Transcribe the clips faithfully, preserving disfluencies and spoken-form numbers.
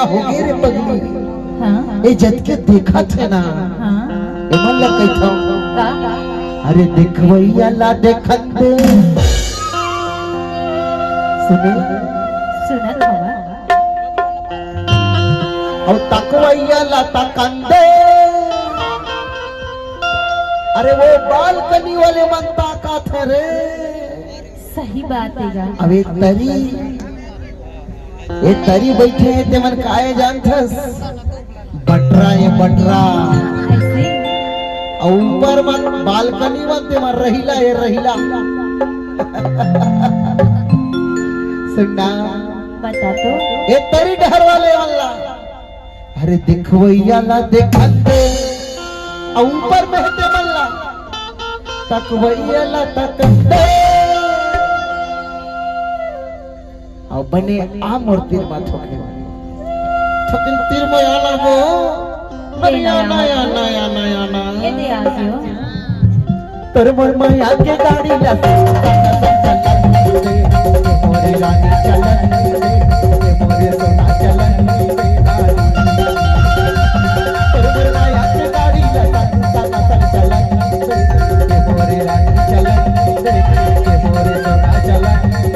हो गे रे पगली। हाँ। ए जतके देखत हे ना, हाँ। एमन ला कहिथंव। का? अरे देखवइया ला देखन दे। सुने? सुनत हवा। अउ तकवइया ला तकन दे। अरे वो बालकनी वाले मन ताकत हे रे। सही बात हे गा। अब ए तरी, ए तरी बइठे हे, तेमन काय जानथस? बटरा ए बटरा। अइसे? अउ ऊपर म बालकनी म तेमन रहिला, ए रहिला। सुनना। बता तो। ए तरी डहर वाले वाला। अरे देखवइया ला देखन दे, अउ ऊपर में हे तेमन ला, तकवइया ला तकन दे। अउ बने आ मोर तीर मा थोके, थोकिन तीर मा आना हो। अरे आना, आना, आना, आना। ए दे आ गयो। तोर मोर मया के गाड़ी ला मोरे रानी चलन दे, मोरे सोना चलन दे। तोर मोर मया के गाड़ी ला चलन दे, मोरे रानी चलन दे, मोरे सोना चलन दे।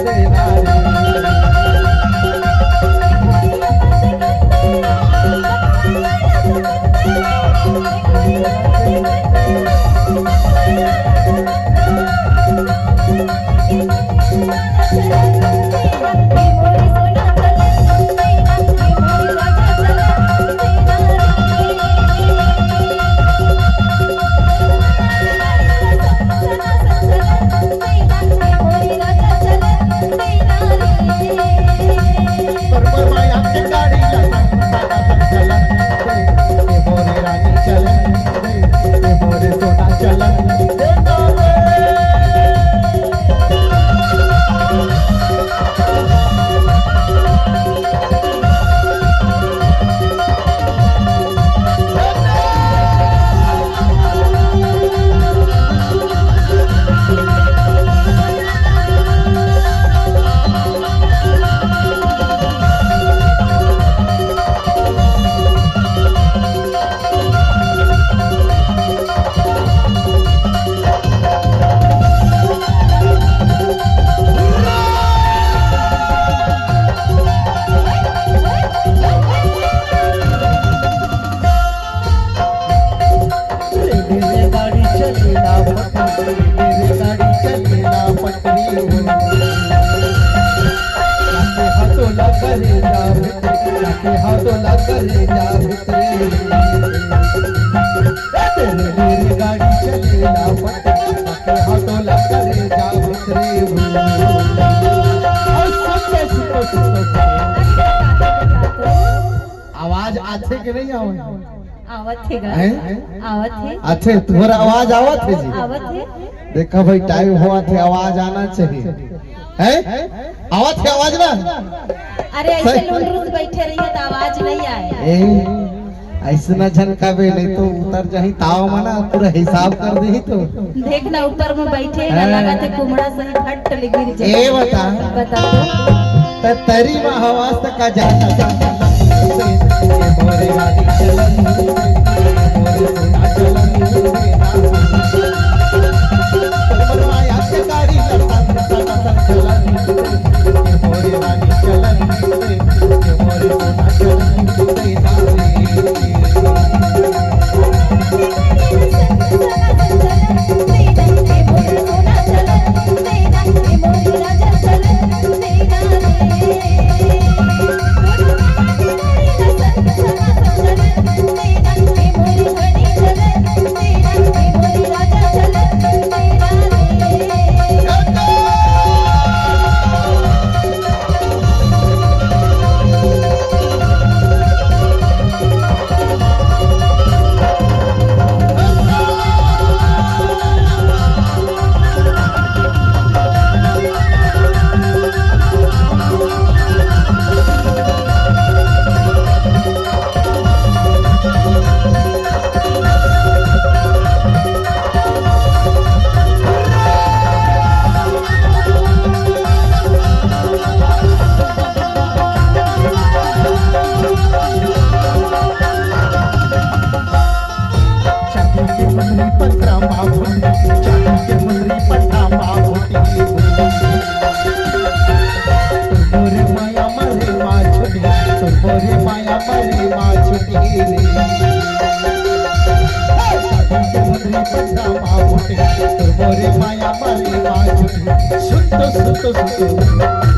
आवाज आथे के नहीं आवे? आवत हे गा। हैं? आवत हे। अच्छा, तुम्हारा आवाज आवत हे जी? आवत हे। देखा भाई, टाइम होवत हे, आवाज आना चाहिए। हैं? आवत हे आवाज ना? अरे, ऐसे सही। लुंडरू से बैठे रहिए तो आवाज नहीं आए। ए, ऐसे ना झनकाबे, नहीं तो उतर जाही ताव मना, पूरा हिसाब कर देही तो। देख ना, ऊपर में बैठे ना, हाँ। लगा थे कुमड़ा सही फट ले गिर जाए। ए बता। बता तो। त तरी मा हवास त का जाता। अरे माया मारे माया, सुन तो, सुन तो, सुन तो।